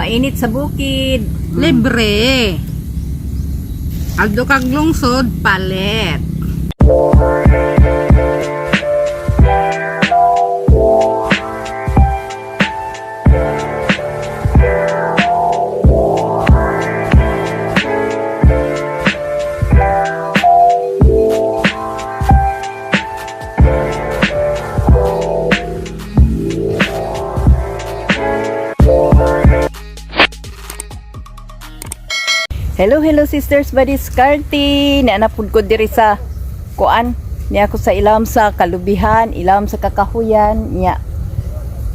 Mainit sa bukid. Libre. Aldo kag lungsod, palit. Hello, hello sisters, buddies, Carty. Naanapod ko diri sa kuan. Niya ako sa ilam sa kalubihan, ilam sa kakahuyan, niya.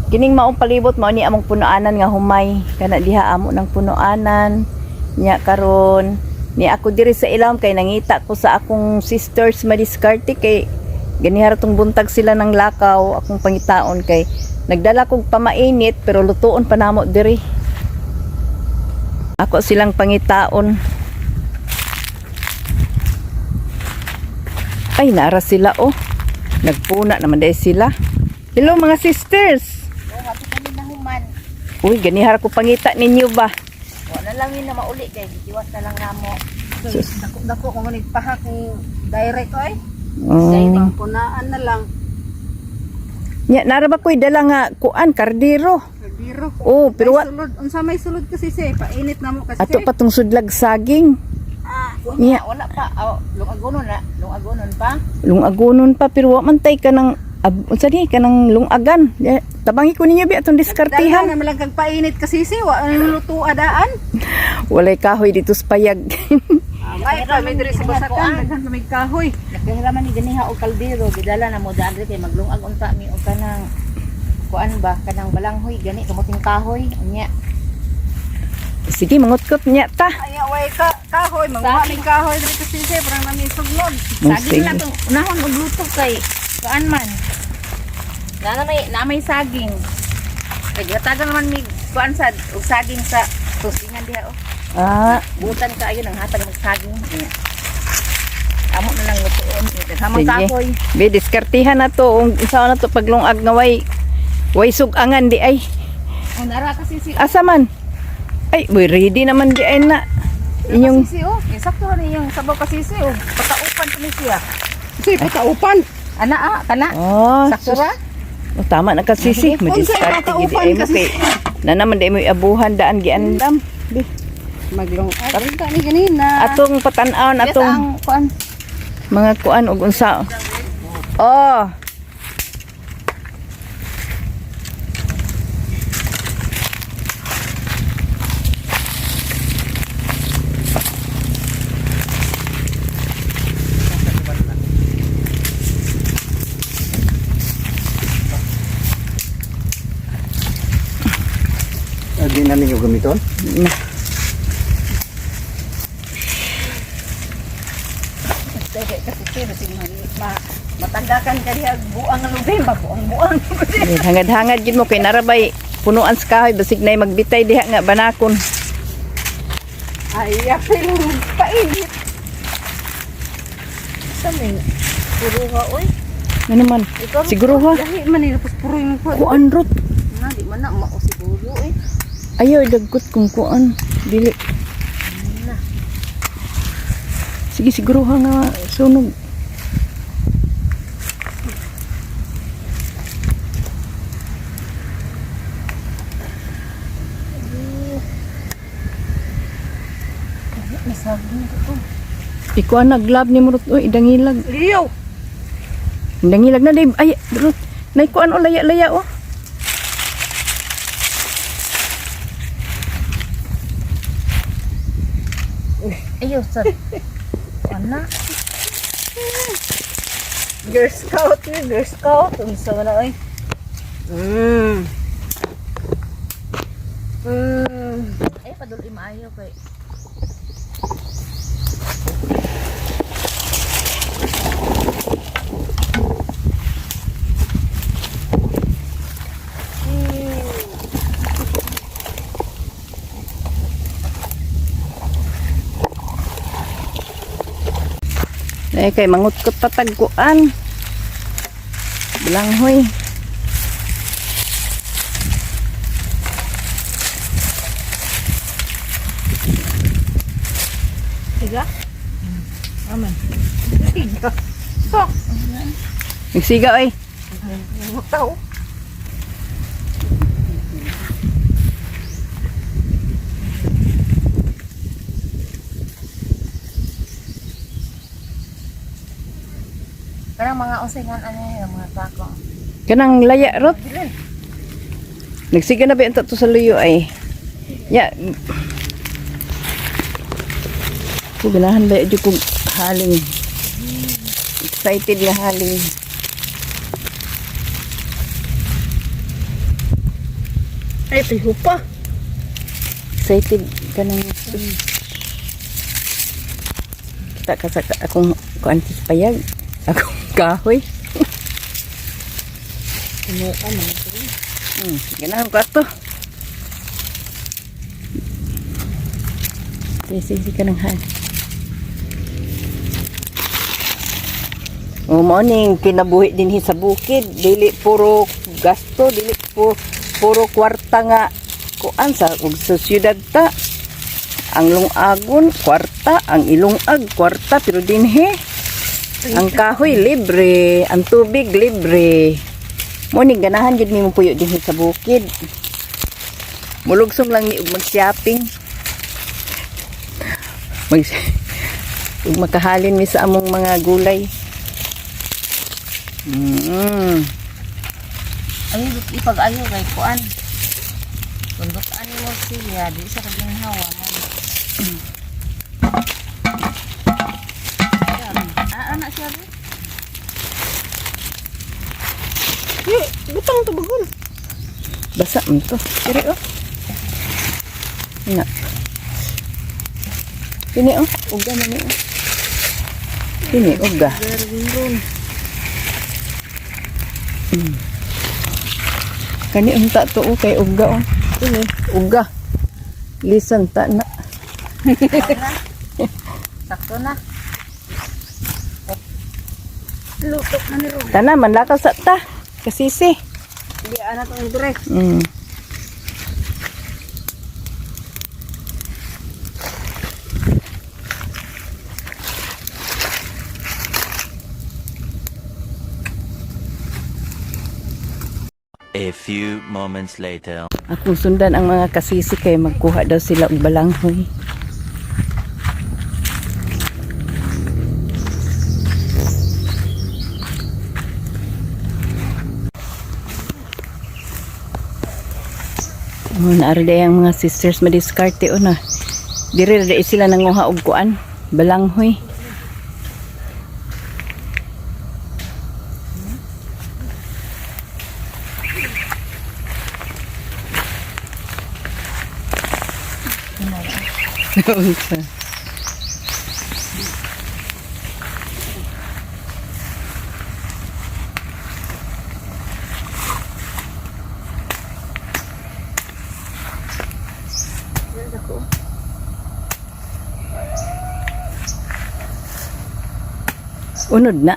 Kining maong palibot mao ni among punoanan nga humay. Kana diha amo ng punoanan. Niya karon ni ako diri sa ilam kay nangita ko sa akong sisters madiskarte kay ganihara tong buntag sila ng lakaw akong pangitaon kay nagdala kog pamainit pero lutuon pa namo diri. Ako silang pangitaon. Ay, naara sila oh. Nagpuna naman dahil sila. Hello mga sisters. Uy, ganihara ko pangita ninyo ba? Wala lang yun na mauli kay giwas na lang namo. Sus. Dako dako kung ngunit paha kung direct oy. Oh. Direct punaan na lang. Nya, nara ba ko'y dala nga kuan, kardiro. Biro. Oh, pero May wa, sulod, unsa may sulod kasi siya, painit na mo kasi. ato pa tong sudlag saging. Unya, wala pa. Oh, lungagonon na, lungagonon pa. Lungagonon pa, pero wa man tay ka ng, unsa ni, ka ng lungagan. Ya, tabangi ko ninyo bi atong Dala diskartihan. na malang kag painit kasi siya, wa ang luto adaan. Walay kahoy dito sa payag. May pa may diri sa basakan, daghan sa may kahoy. Nagkahiraman ni ganiha og kaldero, gidala na mo daan diri kay maglungag unta mi og kanang kuan ba, kanang balanghoy gani kamuting kahoy. Unya. Sige, mangutkot niya ta. Ay, way ka kahoy, manguha mig kahoy diri kasi siya, parang nami suglod. Oh, Saging sige. lang tong unahon og luto kay kuan man. Na may saging. Kay gihatagan man mig kuan sa og saging sa tusingan diha oh. Ah, Butan kaayo nang hatag mag saging. Unya. Amo na lang lutuon. Daghan Sige. kahoy. Be, diskartihan na to. Kung isa na to paglungag nga way sugangan di ay. Oh, nara kasi si Asa man? Ay, boy, ready naman di ay na. Inyong, Kasisi oh. Sakto ni yung sabaw kasisi oh. Pataupan to ni siya. Kasi pataupan. Ana ah, kana. oh, Sakto sus. ra? Oh, tama na kasisi. Madiskarte gid pataupan ay mo kasi. kay. Na naman di mo abuhan daan giandam. Be, Maglungag ka ni ganina. atong patan-awon Yes, atong ang kuan. mga kuan og unsa. Oh. Di namin yung gamiton? Na. Matanggakan ka diha buang ang lubi ba buang buang. Hangad-hangad gid mo kay narabay punuan sa kahoy basig nay magbitay diha nga banakon. Ay, apil painit. Sa may puro ka oy. Ano man? Siguro ha. Gahi man ni tapos puro yung kuan. Kuan rot. Na di man na mao siguro eh. Ayaw, dagkot kung kuan. Dili. Sige, siguro ha nga sunog. Ikuan naglab ni Murot. Uy, idangilag. Liyo. Idangilag na, Dave. Ay, Rut. Naikuan o laya-laya, oh. Ayo sa Ana. Girl Scout ni Girl Scout unsa man na oy. Ay padul maayo kay. Eh, kay mangutkot patagkuan. Bilanghoy. Siga? Aman. Siga. Sok. Nagsiga oy. Tao. Parang mga usingan ano yung mga tako. Kanang laya rot. Nagsiga na ba yung to sa luyo ay. Ya. Ko ganahan ba jud kog haling. Excited nga haling. Ay, piho pa. Excited kanang kita ka sa akong kuan sa payag. Akong kahoy. Ano ka man. Ganahan ko ato. Sige, sige ka ng han. Oh, morning kinabuhi din hi sa bukid. Dili puro gasto, dili puro kwarta nga kuan sa ug sa syudad ta. Ang lungagon kwarta, ang ilungag kwarta, pero dinhi ang kahoy libre, ang tubig libre. Mo ni ganahan gid nimo puyo dinhi sa bukid. Mulugsom lang ni og mag-shopping. Mag ug makahalin mi sa among mga gulay. Ay, ipag-ayo kay kuan. Tundukan mo siya, di sa kaginhawa mo. Ah, anak siya ba? Eh, butang to bagol. Basa man to. Diri oh. Nga. Kini oh, uga man ni oh. Kini uga. Kani unta to oh, kay uga oh. Kini uga. Lisan ta na. Sakto na. Lutok na ni Ron. Tana manlakaw sa ta. Kasisi. Hindi anak ang dire. A few moments later. Akong sundan ang mga kasisi kay magkuha daw sila og balanghoy. Oh, naari day ang mga sisters madiskarte una. Diri ra day sila nanguha og kuan, balanghoy. Unsa? Unod na.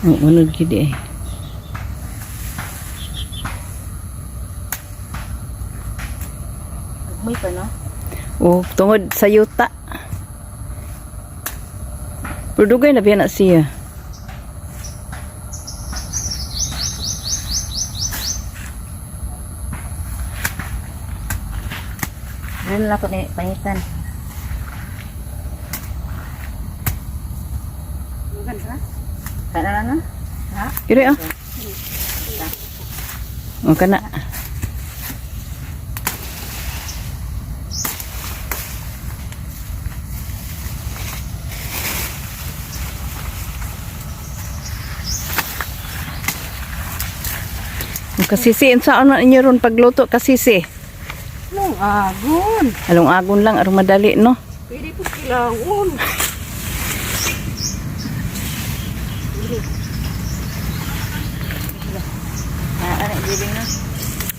Ang unod gid eh. May pa no? Oh, tungod sa yuta. Pero dugay na biya na siya. Dili na ko ni pangitan. Kana na na? Kiri ah. Oh, kana. Ang kasisi, unsaon man inyo ron pagluto kasisi? Nung agon. Along agon lang aron madali no. Pwede po kilawon. Ah, ana gibing na.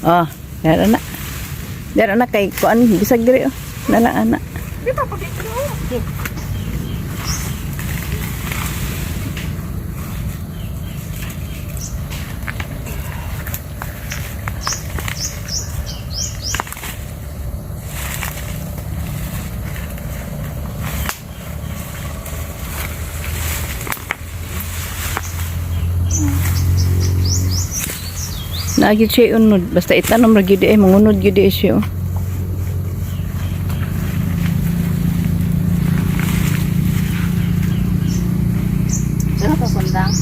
Oh, dara na. Dara na kay kuan bisag diri oh. Nala ana. Dito pa dito. Naa gyud siya unod. Basta itanom ra gyud eh mangunod gyud eh siya, oh. Ano ka kundang?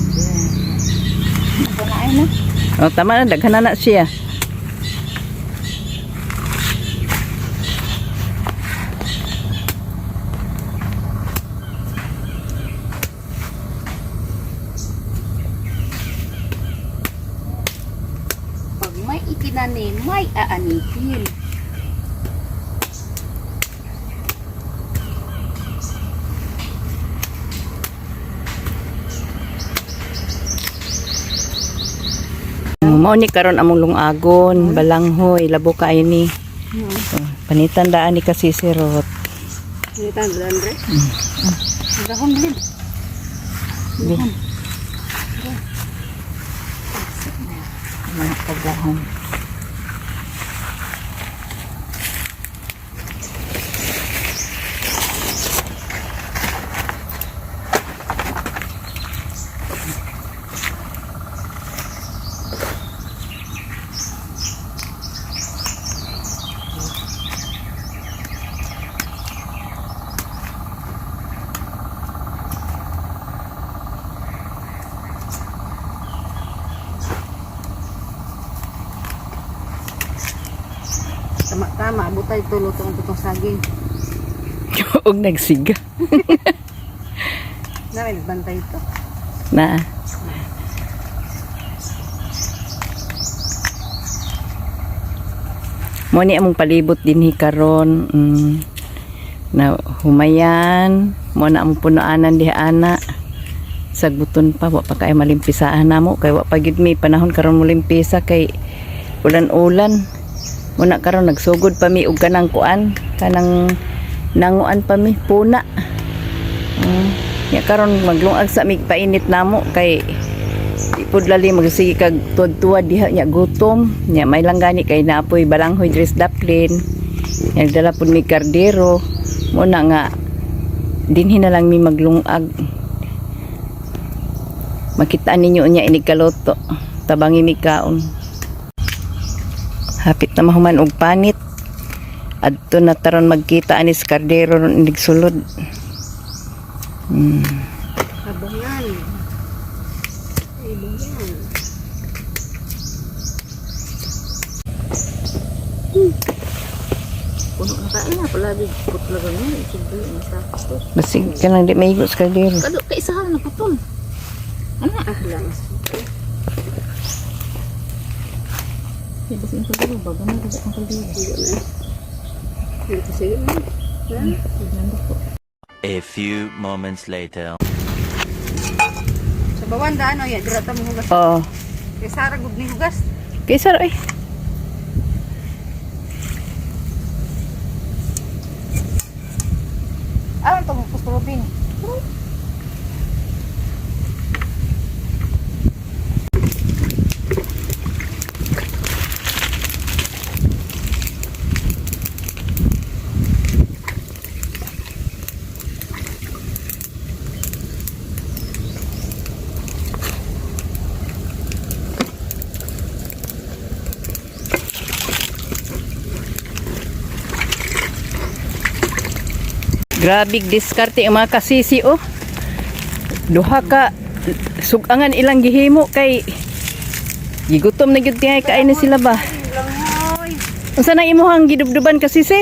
Ako na ay no. Oh, tama na, daghan na na siya. Pag may itinanim, may aanihin. Mao ni karon among lungagon, balanghoy, labo kaayo ni. Oh, panitan daan ni kasi si Rot. Panitan daan re. Dahon bilin. Bi. Mga pagahon. Tama tama, butay tulo tong tutong saging. Og nagsiga. Na may nagbantay ito. Na. Mo ni among palibot dinhi karon. Na humayan, mo na among punoanan diha ana. Sagbuton pa wa pa kay malimpisaan namo kay wa pa gyud mi panahon karon molimpisa kay ulan-ulan. Muna karon nagsugod pa mi og kanang kuan, kanang nanguan pa mi puna. Ya karon maglungag sa mig painit namo kay di pud lali magsige kag tuwad-tuwad diha nya gutom nya may lang gani kay naapoy balanghoy dres daplin nya nagdala pud mi kardero mo na nga dinhi na lang mi maglungag. Makita ninyo unya inig kaloto, tabangi mi kaon. Hapit na mahuman og panit, adto na taron magkita anis kardero ron inig sulod. Abongan. Ay, bungan. Puno na kain na pala putla ganun. Isig dili na sakto. Basig ka lang di maigo sa kaldero. Kado kay isa na putol. Ano? Ah, lang. Kay basi ang kaldero bago na gud ang kaldero. Hindi na. Hindi ko sige na. Na? A few moments later. Sa bawan daan o ya, dira ta mo hugas. Oo. Kay Sara gud ni hugas. Kaysa ay. Ah, ang tong pustulubin. Grabe diskarte ang mga kasisi oh. Duha ka sugangan ilang gihimo kay gigutom na gyud kay kain ni sila ba. Balanghoy. Unsa nang imuhang gidubduban kasisi?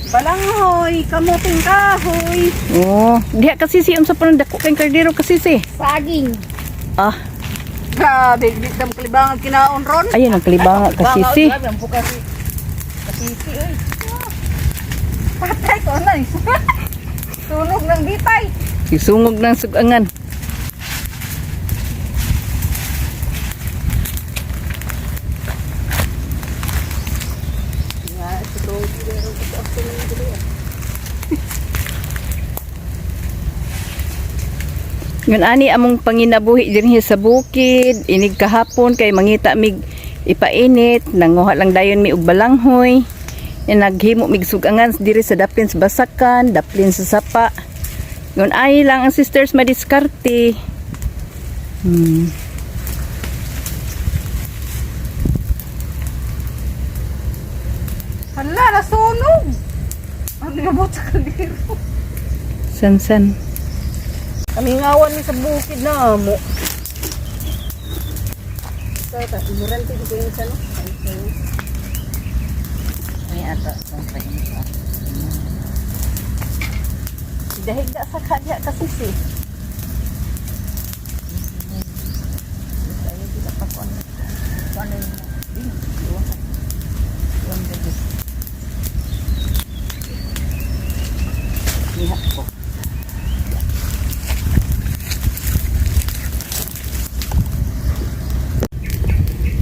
Balanghoy, kamuting kahoy. Oh, diha kasisi unsa pa nang dako kay kardero kasisi? Saging. Ah, Grabe, di dam kalibang kinaon ron. ayun ang kalibanga kasisi. Grabe ang buka si kasisi oy. Patay ko na. Sunog ng bitay. Isungog ng sugangan. Ngan ani among panginabuhi dinhi sa bukid, inig kahapon kay mangita mig ipainit, nanguha lang dayon mi og balanghoy. Yan, naghimo mig sugangan diri sa daplin sa basakan, daplin sa sapa. Ngun ay lang ang sisters madiskarte. Hala, nasunog. Ang nabot sa kaldero. San-san. Kamingawan ni sa bukid na amo. May ato sa painit. Dahil na sa kanya kasi si.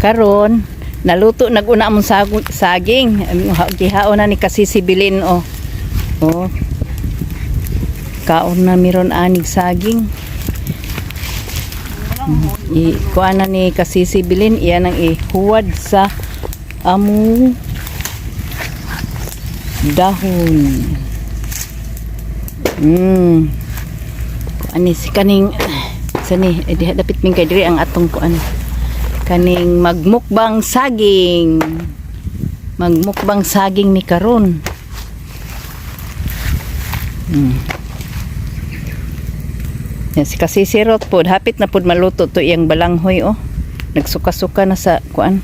Karon, naluto naguna among saging. Gihaon na ni kasisibilin oh. Oh. Kaon na miron anig saging. I kuan na ni kasisibilin iyan ang ihuwad sa among dahon. Kuan ni si kaning sani eh, diha dapit ming kay diri ang atong kuan. Kaning magmukbang saging. Magmukbang saging ni karon. Yan, si kasisirot pod, hapit na pod maluto to iyang balanghoy oh. Nagsuka-suka na sa kuan.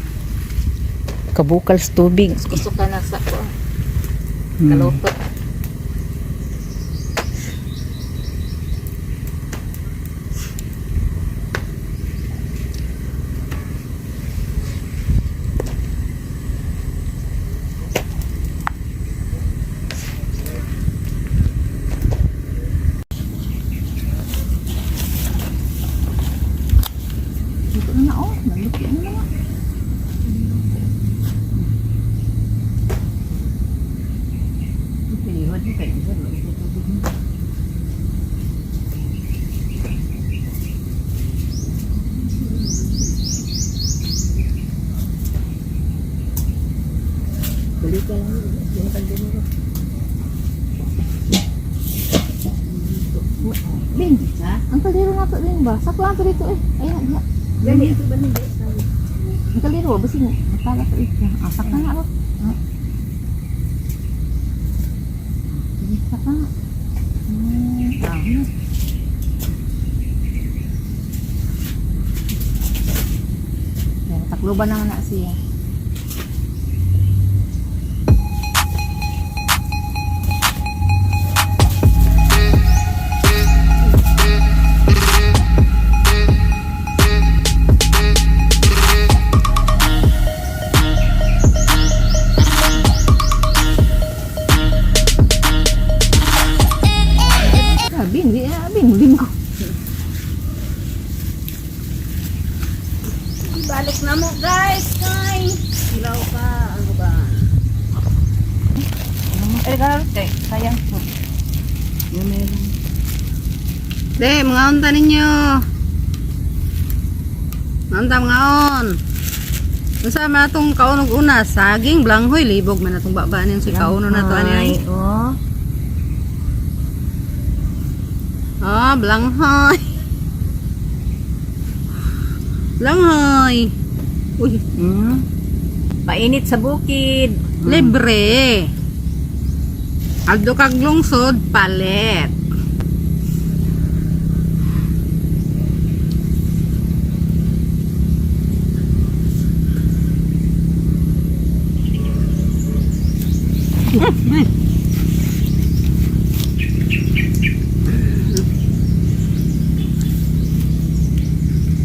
Kabukal sa tubig. Gusto ka na sa ko. Kaluto. Dito na na oh, naluto na na. Bing, ha? Ang kaldero na to, Bing ba? Sakto lang to dito eh. Ayun, diya. Gani ito ba hindi? Ang kaldero, basin. Matala to eh. Ah, sakto na ro. Ah. Sige, sakto na. Ah, na. Yan, takloban na na siya. Ah, Bing, di, ah, Bing, Bing ko. Balik na mo guys, kay. Silaw pa, ano ba? Eh, kay sayang po. Yun meron. De, mga unta ninyo. Mga unta, mga on. Unsa man atong kaon og una, saging, blanghoy, libog man atong babaanin si kauno na to ani. Ay, oh. Ah, blanghoy. Blanghoy. Uy, Mainit sa bukid. Libre. Aldo kag lungsod, palit.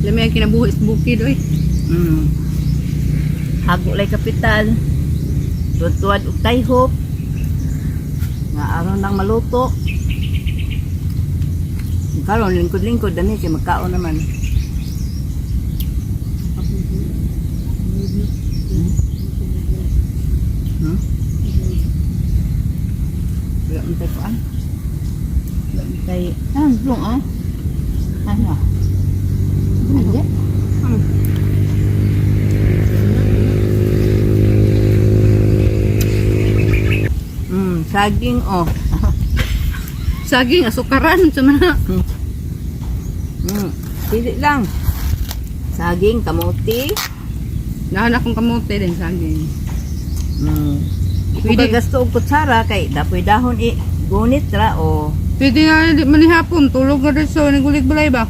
Lami ang kinabuhi sa bukid, oy. Hago lay kapital. Tuwad-tuwad og tayhop. Nga aron lang maluto. Karon lingkod-lingkod dani kay magkaon naman. Wala man tayo kuan. Wala man tayo. Ah, long ah. Ano? Ano? Saging oh. Saging, asukaran, sumana. Pili lang. Saging, kamote. Nahan akong kamote din, saging. Pwede. Pwede. Gasto og kutsara kay dapoy dahon i gunit ra o. Pwede nga di man ni hapon tulog ka dito nigulig balay ba.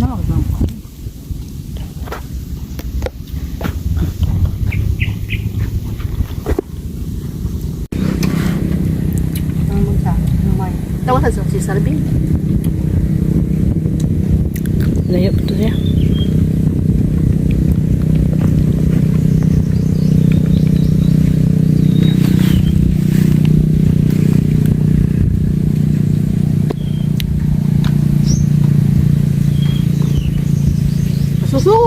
Ano ang Tawa sa si Salvin. Layo pa to siya. Susu!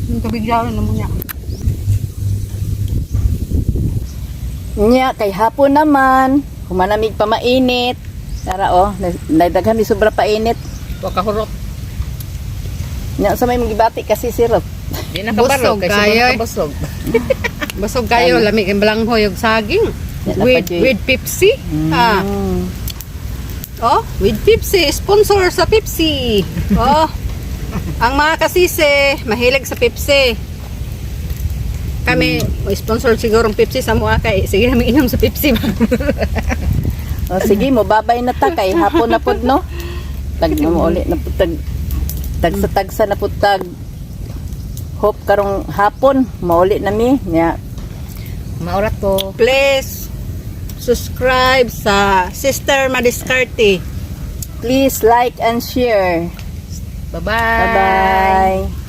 Yung tubig jawin na mo niya. Nya kay hapon naman, humanamig pa mainit. Tara oh, nadaghan mi sobra painit. Wa ka hurot. Nya sa may magibati kasi sirop. Di na kabaro Busog kay kayo, sobra eh. kabusog. Busog kayo, lami kay balanghoy og saging. Yan, With napad- with Pepsi. Ah. Oh, with Pepsi, sponsor sa Pepsi. Oh. Ang mga kasise, mahilig sa Pepsi. Kami, sponsor siguro ang Pepsi sa mua kay sige namin inom sa Pepsi ba. Oh, sige mo babay na ta kay hapon na pud no. Tag mo uli na pud tag tagsa tagsa na pud tag hope karong hapon mauli na mi nya. Maurat ko. Please subscribe sa Sister Madiskarte. Please like and share. Bye-bye. Bye-bye.